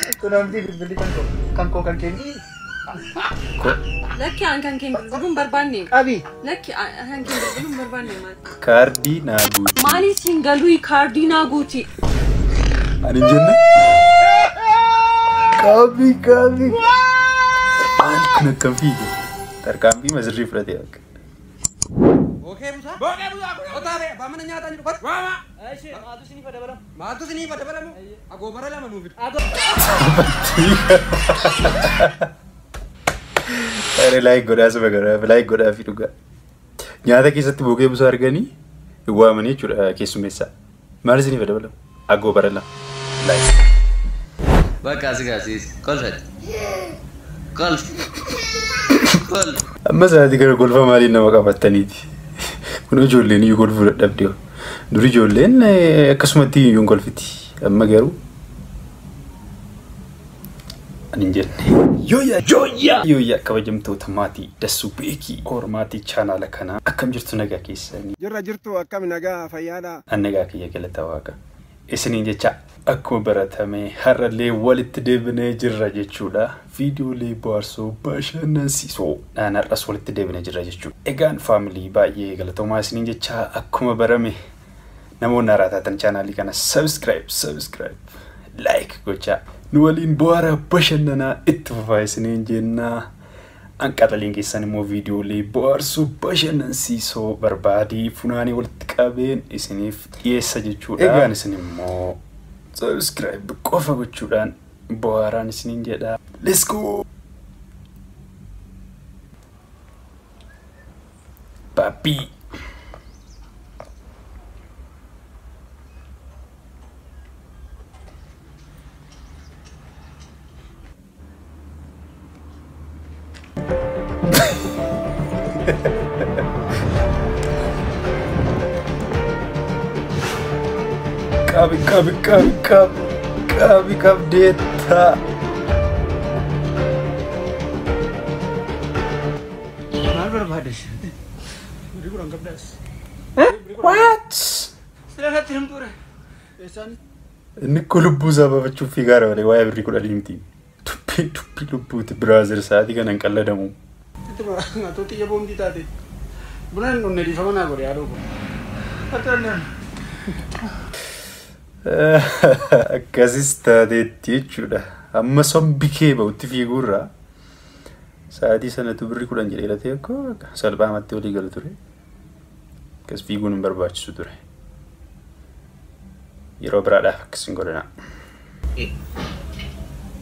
Kunuunsi bilbilli kan koo kan koo kan keenyi. Lakki an kan keen bilbiluun barbaanne. Qabi. Lakki an kan keen bilbiluun barbaanne maal? Kaardii naa guuti. Maali siin galuu kaardii naa guuti. Ani hin jenne. Qabi qabi. Maal kun akkam fiige? Tarkaanfii masirrii fudhatee akka. Bookee busaa? Bookee busaa kun otaa ta'e abbaa mana nyaataa jiru. Waama! Maaltu isiniif dabalamu? Maaltu isiniif dabalamu? Agoobara lama nuuf fida. Are like godhaa saba godhaa like godhaa fi dhugaa. Nyaata keessatti bookee busaa arganii hin waamanii jechuudha keessummeessaa. Maal isiniif dabalamu? Agoobara lama. Like. Bakka asii gaasiis. Kolfati. Kolf. Kolf. Amma sa'aatii kana kolfa maaliin nama qabattaniiti? Kun ijoolleen iyyuu kolfuu dadhabde. Dur ijoolleen akkasumatti iyyuu hin kolfiti. Amma garuu ani hin jenne. Yooyyaa yooyyaa yooyyaa kabajamtoota maatii Dassuu Beekii hormaatii chaanaala kanaa akkam jirtu nagaa keessanii? Jirra jirtu akkam nagaa fayyaadha. An nagaa kiyya galata waaqa. Isiniin jecha akkuma baratame har'allee walitti deebinee jirra jechuudha. Viidiyoolee bohaarsoo bashannansiisoo dhaan har'as walitti deebinee jirra jechuudha. Egaan faamilii baay'ee galatoomaa isiniin jecha akkuma barame namoonni haaraa taatan chaanaalii kana subscribe like gochaa nu waliin bohaaraa bashannanaa itti fufaa isiniin jennaa. Anqaxaliin keessan immoo viidiyoolee bohaarsoo bashannansiisoo barbaadii funaanii walitti qabeen isiniif dhiyeessa jechuudha. Egaan isin immoo subscribe qofa gochuudhaan bohaaraan isiniin jedha. Let's go! Papi! Qabi qabi qabi qabi qabi qabdeetta. Maal barbaades? Birrii kudhan qabdaas. What? Sila natti himtuure. Eessaan? Inni kun lubbuu isaa baafachuuf fiigaara malee waa'ee birrii kudhanii miti. Dubbiin dubbii lubbuuti brother sa'aatii kana hin qalladamu. Itti xiyya boomdii taate. Buna hin dhunne dhiifama naa godhe yaaduu kun. Akkasis taateetti jechuudha. Amma sombi kee ba'utti fiiguurraa sa'aatii sanatu birrii kudhan jedhee latee akka salphaamatti walii galu ture. Akkas fiiguun hin barbaachisu ture. Yeroo biraadhaaf akkas hin godhanaa.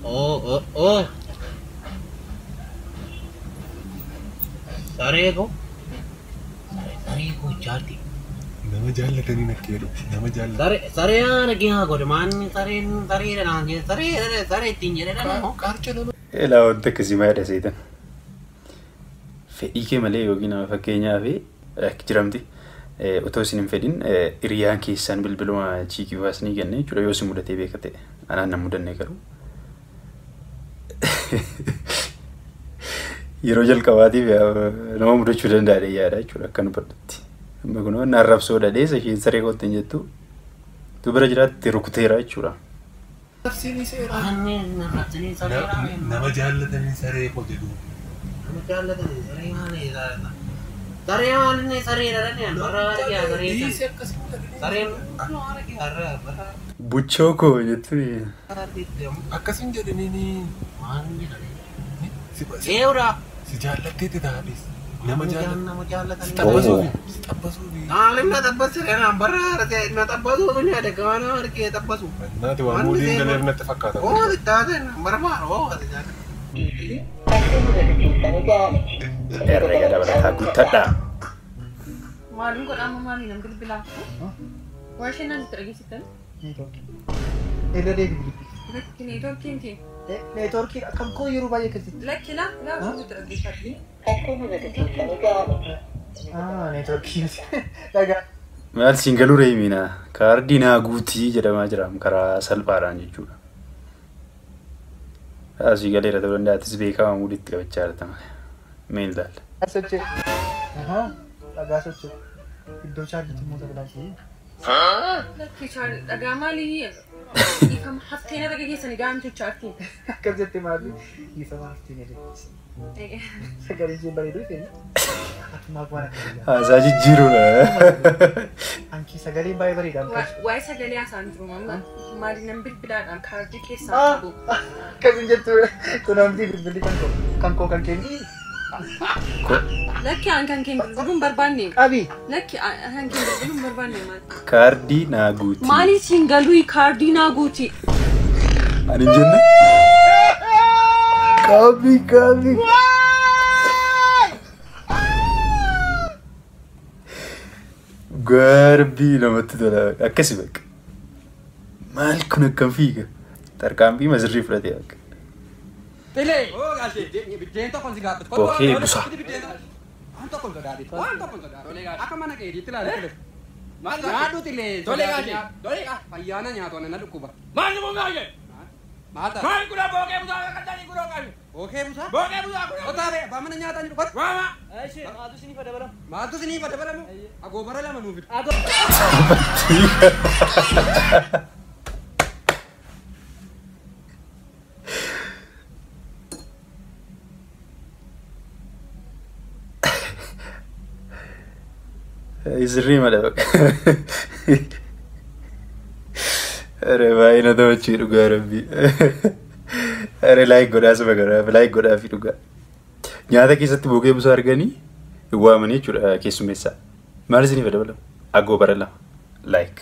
Oh oh oh. Saree koo. Saree koo jaarti. Nama jaallatanii natti jedhu. Nama jaallatan. Saree saree ana haa godhe maanni sareen saree naan jedhe saree saree ittiin jedhe dha moo. Qaarcha nama. Elaa wanta akkasii maal seetan? Fedhii kee malee yookiin nama fakkeenyaaf jiramti. Otoo isin hin fedhin hiriyaan keessan bilbiluma chiikii baasanii kenne jechuudha yoo isin mudatee beeka ta'e. Anaan na mudanne garuu. Yeroo jalqabaatiif nama mudachuu danda'a yaada jechuudha akka nu badhutti. Amma kun waan arrabsoo dhadheessa isheen saree kootti hin jettu. Dubara jiraatti rukuteera jechuudha. Anni narratanii saree Nama jaallatanii saree koo jedhu. Nama jaallatanii saree maali saree maali saree dha barra argaa saree Dhiisi akkasii jedhanii. sareen argaa barra Buchoo koo jettuun Akkasiin jedhanii waan jedhanii. si Eewra. si jaallatteetti taa'anis. Nama jaallatan. Nama Si jaallatanii. tabbasuufi. Si tabbasuufi. Maaliif na tabbasire naan barra argee na tabbasuuf ni adda waan argee tabbasu. Naati waan muudiin galeef natti fakkaata. Oo taate barbaadu oo ati taate. Herrega dabalataa guuttadha. Maaliin godhama maaliin nan bilbilaa? Waa isheen naan itti dhageessittan? Neetwoorkii. Irra deebi bilbilli. Lakki neetwoorkiin kee. Neetwoorkii kan koo yeroo baay'ee akkasitti. Lakki laa laa isheen itti dhaggeeffadhu. Neetwoorkii. Dhagaa. Maal siin galuu reemina kaardii naa guutii jedhamaa jira karaa salphaadhaan jechuudha. Asii galeera ta'uu danda'a atis beekamaa muuditti qabachaa jirta malee. Mee ilaalla. Sochee. Dhagaa sochee. Iddoo chaarjiitti immoo tajaajila. Lakki dhagaa maalii? Ifama haftee na baga keessanii daa'imticha artiin. Akkas jette maali? Ifama haftee na jette. Sagalee ishee bareedu ishee. Atumaa waan akka Haasaa jijjiiruudha. Anki sagaleen baay'ee bareeda. Waa'ee sagalee haasaan jiru mamma. Maali nan bilbilaadhaan kaardii keessaa qabu. Akkas hin jettu kun amti bilbilli kan koo kan koo kan keenyi. Lakki an kan keen bilbiluun barbaanne. Qabi. Lakki an keen bilbiluun barbaanne maali? Kaardii naa guuti. Maali siin galuu kaardii naa guuti. Ani hin jenne. Qabi qabi. Garbii namatti tola akkasi bakka. Maal kun akkam fiiga? Tarkaanfii masirrii fudhatee bakka. Tilee. Oo gaashee biddeen tokkoon si gaabbatu. Bokkee busaa. Waan tokkoon sodaate. Waan tokkoon sodaate. Akka mana keetiitti ilaalu. Maal nyaadhu tilee. Tolee gaashee. Tolee gaashee. Fayyaana nyaatu na dhukkuba. Maal nu gaashee? Maal ta'a? Maal kuna bookee busaa kan ta'e kuna gaashee. Bookee busaa? Bookee busaa kuna. Otaa bee abbaa mana nyaataa jiru. Waama. Ishee maaltu isiniif dabalamu? Maaltu isiniif dabalamu? Agoobara lama nuuf fida. Sirrii mala bakka. Aree baay'ee na taphachiisu dhugaa rabbii. Aree laayik godhaa saba godhaa laayik godhaa fi dhugaa. Nyaata keessatti bookee busaa arganii hin waamanii jechuudha keessummeessaa. Maal isiniif dabalamu? Agoobara lama. Laayik.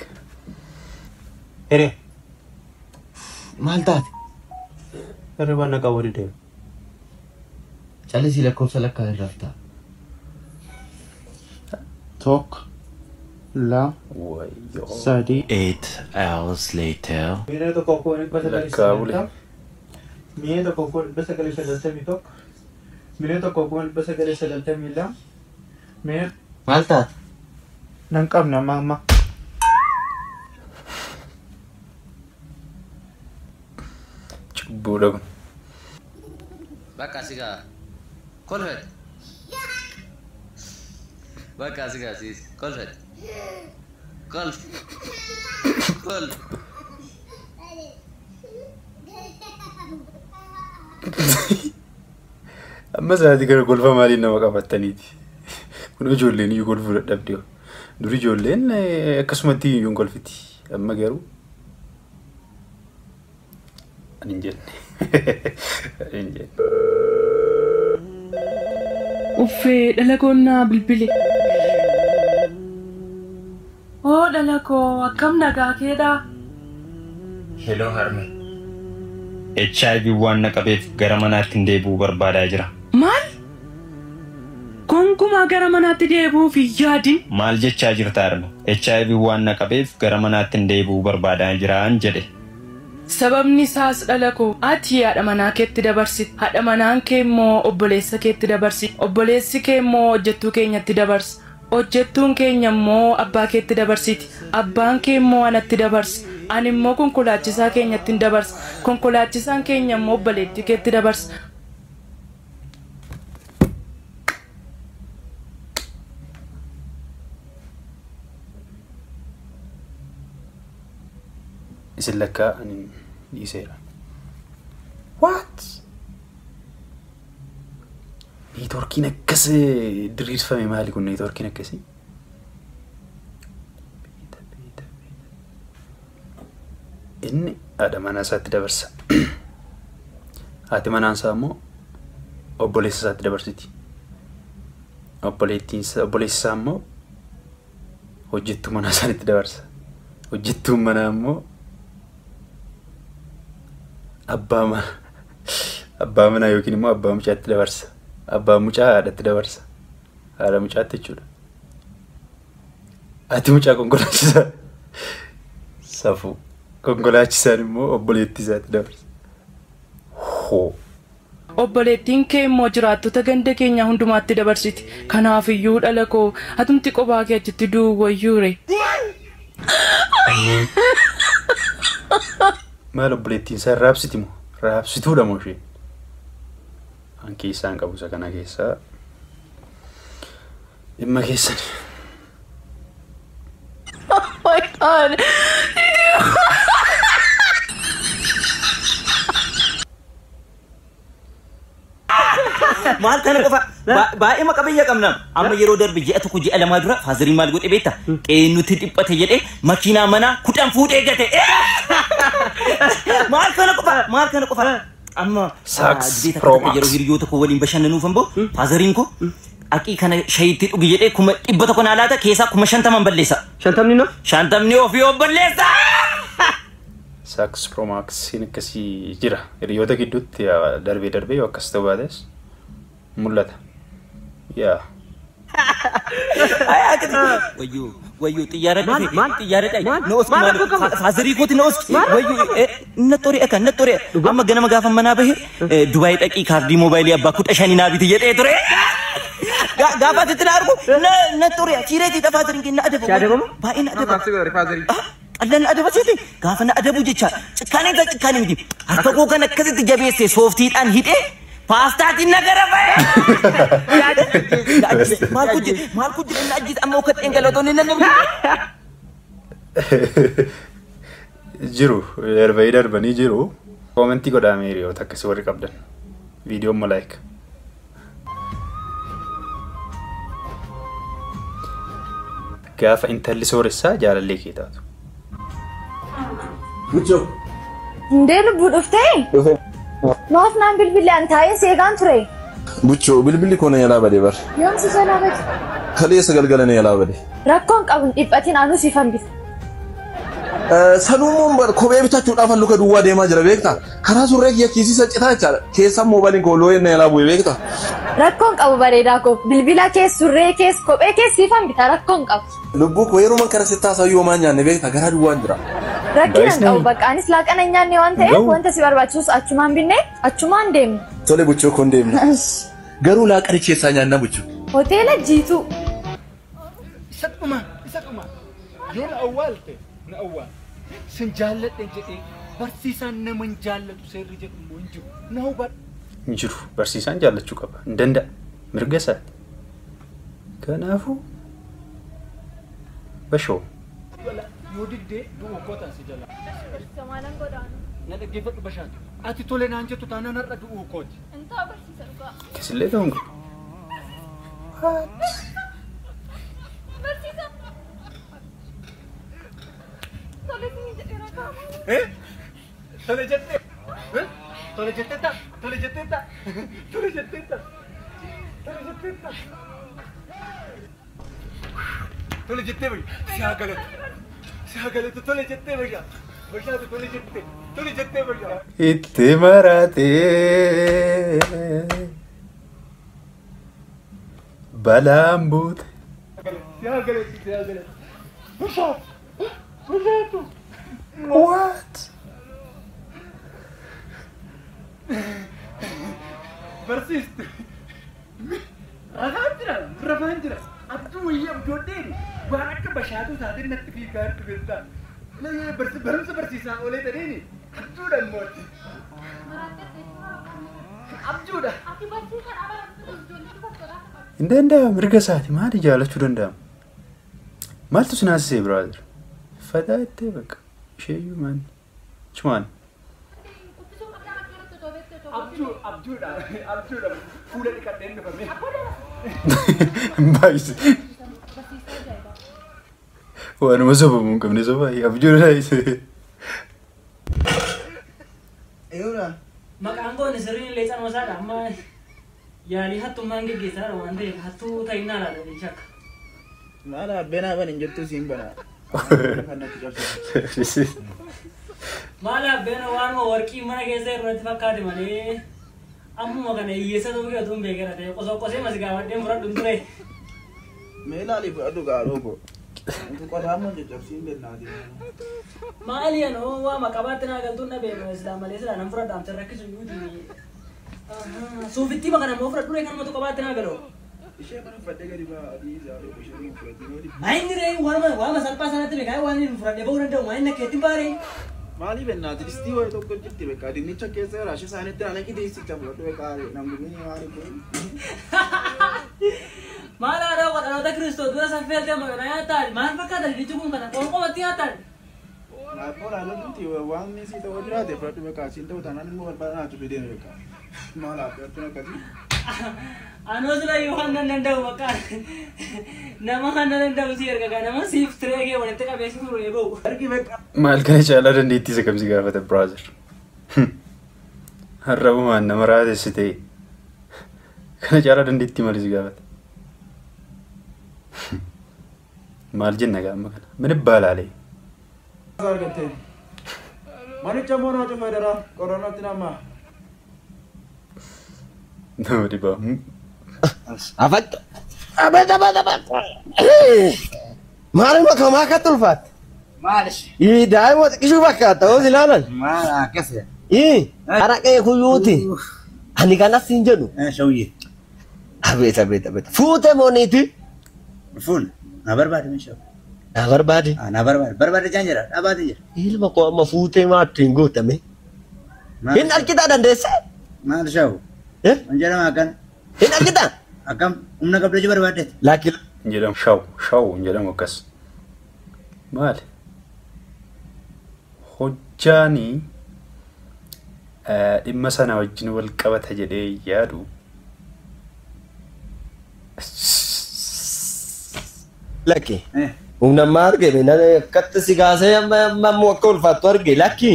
Hiree. Maal taate? Hirribaan na qabu didee. Callisii lakkoofsa lakkaa irraa ta'a. Tokko, lama, Wayyoo. sadii. 8 hours later. Miila tokko kuma dhibba sagalii Lakkaa'ulee. sagaltama. Miila tokko kuma dhibba sagalii sagaltamii tokko. Miila tokko kuma dhibba sagalii sagaltamii lama. Miila Maal taate? nan qabne amma amma. Cubbuudha kun. Bakka sigaa kolfete. Bakka sigaa siis kolfete. Kolf. Kolf. Amma sa'aatii kana kolfa maaliin nama qabataniiti? Kun ijoolleen iyyuu kolfuu dadhabde. Dur ijoolleen akkasumatti iyyuu hin kolfiti. Amma garuu ani hin jenne. Ani hin jenne. Uffee dhala koonnaa bilbile. Oo dhala koo akkam nagaa keedhaa? Hello harme. HIV waan na qabeef gara manaatti hin deebi'uu barbaadaa jira. Maal? Gonkumaa gara manaatti deebi'uuf hin yaadin. Maal jechaa jirta harme? HIV waan na qabeef gara manaatti hin deebi'uu barbaadaa jiraan jedhe. Sababni isaas dhala koo ati haadha manaa keetti dabarsite. Haadha manaan kee immoo obboleessa keetti dabarsite. Obboleessi kee immoo hojjettuu keenyatti dabarsa. Hojjettuun keenya immoo abbaa keetti dabarsiti. Abbaan kee immoo anatti dabarsa. Ani immoo konkolaachisaa keenyatti hin dabarsa. Konkolaachisaan keenya immoo obboleettii keetti dabarsa. Isin lakkaa ani dhiiseera. What? Neetworkiin akkas diriirfame maali kun neetworkiin akkasii? Beeta beeta beeta. Inni haadha manaa isaatti dabarsa. Haati manaa isaa immoo obboleessa isaatti dabarsiti. Obboleettiin obboleessi isaa immoo hojjettuu manaa isaanitti dabarsa. Hojjettuun manaa immoo abbaa manaa yookiin immoo abbaa mucaatti dabarsa. Abbaan mucaa haadhatti dabarsa. Haadha mucaatti jechuudha. Haati mucaa konkolaachisaa. Safuu. Konkolaachisaan immoo obboleettii isaatti dabarsa. Hoo. Obboleettiin kee immoo jiraattota ganda keenya hundumaatti dabarsiti. Kanaafiyyuu dhala koo atumti qophaa kee achitti du'uu wayyuure. Maal obboleettiin isaa raabsiti moo? Raabsituudha moo isheen? An keessaan qabu isa kana keessaa dhimma keessan. Oh my god. Maal kana qofa baay'ee maqabiyya qabna. Amma yeroo darbe ji'a tokko ji'a lama dura faazarii maal godhe beekta? Qe'ee nuti dhiphate jedhee makiinaa manaa 10 fuudhee gate. Maal kana qofa maal kana qofa. Amma yeroo hiriyoota koo waliin bashannanuuf ammoo faazariin koo aqii kana shayiitti dhugi jedhee 100 naa laata keessaa 50,000 balleessa. 50 no? 50 ofii of balleessa. Sax Pro Max akkasii jira. Hiriyoota gidduutti darbee darbee yoo akkas ta'u baates mul'ata. Yaa. Wayyoo wayyoo xiyyaara dhufe xiyyaara dhaye na oski maal faazarii kooti na oski wayyoo na xore akka na xore amma ganama gaafa manaa bahe Dubaay dhaqii kaardii moobaayilii abbaa 15 naa biti jedhee ture. Gaafa ati na argu na xore siireetii faazariin kenna adaba baay'ee na adaba. Qallan adaba seeti gaafa na adabu jecha cikkaanee ta cikkaanee miti harka koo kan akkasitti jabeesse sooftiidhaan hidhee paastaatiin na gara ba'e. Maal ku jedhe na ajjeese amma uffadheen galatoonni na namni. Jiru darbanii darbanii jiru. Koomentii godhamee hiriyoota akkasii warri qabdan. Viidiyoon immoo laayik. Gaafa intalli sooressaa jaalallee kee taatu. Guchoo. Ndee lubbuu dhuftee? Dhufe. Maaf naan bilbilli an taa'ee seegaan ture. Guchoo bilbilli koo na jalaa badee bar. Yoom si jalaa bade? Kaleessa galgala na jalaa bade. Rakkoon qabuun dhiphatiin anuu siifan bita. Sanuumuun bar kophee bitachuudhaaf luka duwwaa deemaa jira beektaa? Karaa surree kiyya kiisiisa citaa jechaadha. Keessaan moobaayiliin koo looyeen na jalaa bu'e beektaa? Rakkoon qabu bareedaa koo bilbila kees surree kees kophee kees siifan bita rakkoon qabu. Lubbuu koo yeroo man kara sitti haasa'u yoo maan nyaanne beektaa garaa duwwaan jira. Rakkina hin qabu bakka anis laaqana hin nyaanne waan ta'eef wanta si barbaachisus achumaan binne achumaan deemna. Tole buchoo koon deemna. Garuu laaqana keessaa nyaanna buchoo. Hoteela Jiituu. Isa dhuma isa dhuma yoo na awwaalte na awwaal sin jaalladhe jedhee barsiisaan nama hin jaallatu seerri jedhu immoo hin jiru na hubadhu. Hin jiru barsiisaan jaallachuu qaba hin danda'a mirga isaati. Kanaafuu bashoo. Yoo diddee du'u kootaan si jala. Na dhaggeeffadhu Bashaatu. Ati tole naan jettu taanaan har'a du'uu kooti. Intaa barsiisa dhugaa. Kisillee ta'uun qabu. Barsiisa. Tole siin jedheera kaama. Tole jettee. Tole jetteetta. Tole jetteetta. Tole jetteetta. Tole jetteetta. Tole jettee bayya. Si haa galatu. Si haa galatu tole jettee bayya. Bashaatu tole jettee. Tole jettee bayya. Itti maratee balaan buute. Si haa galatu si haa galatu. Bashaatu. Bashaatu. What? Barsiistu. Rafaan jira rafaan jira. Abduu wayii abjoodheen waan akka Bashaatuu taateen natti fiigaa jirtu beektaa. Barumsa barsiisaa oolee ta'een abjuudha immoo. Abjuudha. Hin danda'amu mirga isaati maali jaallachuu danda'amu? Maaltu si naasisee brother? Fataa ittee bakka isheeyyuu maali? Chumaan. Abjuudha abjuudha fuula dhiqadheen dhufame. Baay'ise. Waanuma sobamu hin qabne sobaa abjuudha baay'ise. Maqaan koo sirriin illee canoosaadha amma yaalii hattummaan geggeessaa jira waan ta'eef hattuu ta'innaa laata jecha akka. Maal abbeenaa ban hin jettu siin bana. Maal abbeen waanuma warqii mana keessa irratti fakkaate malee ammuma kana hiyyeessa ta'uu kee utuu hin beekeera ta'e qosoo qosee mas gaafadheen fudhadhu hin ture. Mee ilaali fudhadhu gaaroo koo. Wanti qodaa caccabsiin bennaati. Maali anoo waa maqabaatti naa galtuun na beeku silaa malee silaa nan fudhadha amsa rakkisu iyyuuti. Suufittii bakka namoo fudhadhu ree kanumatu qabaatti naa galoo. Ishee kana uffadhee gadi ba'a adii isaa ishee hin fudhatin. Maayinni ree waanuma salphaa sanatti beekaa waan hin fudhadhee bahuu danda'u maayinni akka ittiin baaree. Maali bennaati distii wayii tokko jirti beekaa dinnicha keessa jira ishee isaanitti naan eegi diisticha fudhadhu beekaa nam gubini maali kun. Maal aadaa dhaloota Kiristoos dura saffeeltee maqaa nyaataan maal fakkaata dinnichi kun kana qoonqomatti nyaataan. Naannoo naannootti waan si ta'uu jiraate fudhadhu beekaa siin ta'u taanaan immoo barbaada naatu fideen beekaa. Maal aadaa akkasii. Anoo sila yoo hannan danda'u bakka nama hanna danda'u si erga nama siif tiree walitti qabeessi ture ba'u. Maal kana caalaa dandeettii isa kamsi gaafata brother. Harrabumaan nama raatessite kana caalaa dandeettii maal si gaafata? Maal jenna gaama kana? Min ibbaalaalee? Argatte. Manicha immoo naa cufa dara qorannootti nama. Nama dhibaa. Afat. Abet abet abet. Maaluma kamaa akka tulfaatte? Maalish? Ii daa'ima xiqqishuu fakkaata hoo ilaalan. Maal akkasii? Ii haraqee kuyyuuti. Ani kanas hin jedhu. Shawwiyye. Abeet abeet abeet. Fuute mooniiti. Fuun na barbaade meeshaa. Na barbaade. Na barbaade barbaade jaan jira dhabaate jira. Ilma koo amma fuutee maatti hin guutame. Hin argitaa dandeessee? Maal shawu? Hin jedhama akkan. Hin argitaa? Akkam humna qabdu barbaadde. Laakiin. Hin jedhamu shawu shawu hin jedhamu akkas. Maali? Hojjaanii dhimma sana wajjin wal qabata jedhee yaadu. Lakki. Humna ammaa argame akkatti si kaasee amma ammoo akka ulfaattu arge lakki.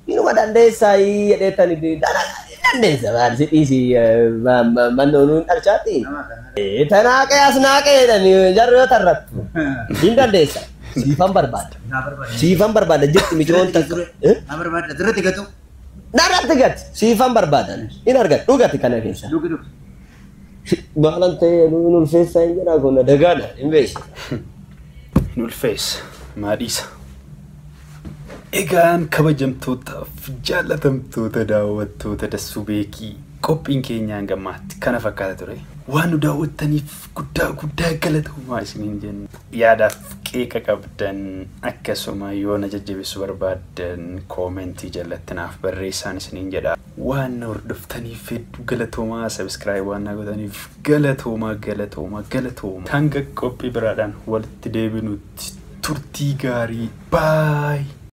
Inuma dandeessaa jedheetani dandeessa maal si dhiisi mannoon hin dhalchaati. Tanaa qe'as naa qe'e jedhani jarri yoo tarrattu hin dandeessa. Siifan barbaada. Siifan barbaada jirti micoon takka. Na barbaada duratti gatu. Narratti gati siifan barbaada. Hin argatu dhugati kana keessa. Dhugi dhugi. Maalan ta'e nuun ulfeessaa hin jedhaa kun dagaadha hin beeksisa. Hin ulfeessa maadhiisa. Egaan kabajamtootaaf jaallatamtoota daawwattoota Dassuu Beekii qophiin keenya hanga ammaatti kana fakkaata ture. Waan nu daawwattaniif guddaa guddaa galatoomaa isiniin jenna. Yaadaaf qeeqa qabdan akkasuma yoo na jajjabeessuu barbaaddan koomentii jalatti naaf barreessaan isiniin jedha. Waan na hordoftaniif hedduu galatoomaa sabiskiraayib waan na gootaniif galatoomaa galatoomaa galatoomaa. Hanga qophii biraadhaan walitti deebinutti turtii gaarii baay.